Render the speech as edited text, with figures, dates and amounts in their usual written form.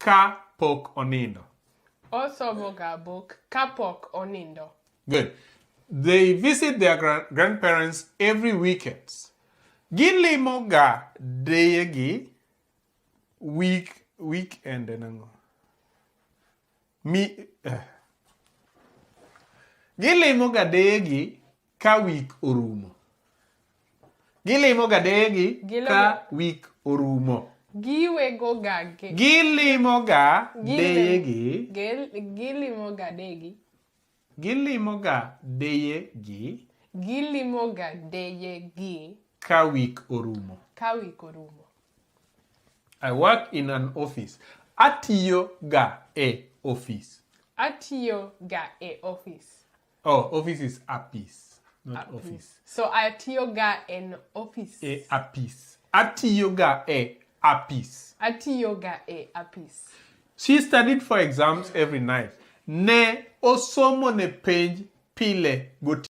ka pok onindo. Osomo ga buk kapok onindo. Good. They visit their grandparents every weekend. Gilimo ga deyegi weekend en ang'o? Mi. Gilimo ga deyegi ka week orumo. Gilimo ga deyegi ka week orumo. Giwego ga ge. Gilimo ga deyegi. Gilimo ga degi. Gilimo ga deyegi. Gilimo ga deyegi. Ka week orumo. Ka week orumo. I work in an office. Atiyo ga e office. Atiyo ga e office. Oh, office is apis, not Apis. Office. So atiyo ga en office. E apis. Atiyo ga e apis. Atiyo ga e apis. She studied for exams every night. Ne osomo ne penj pile gotieno.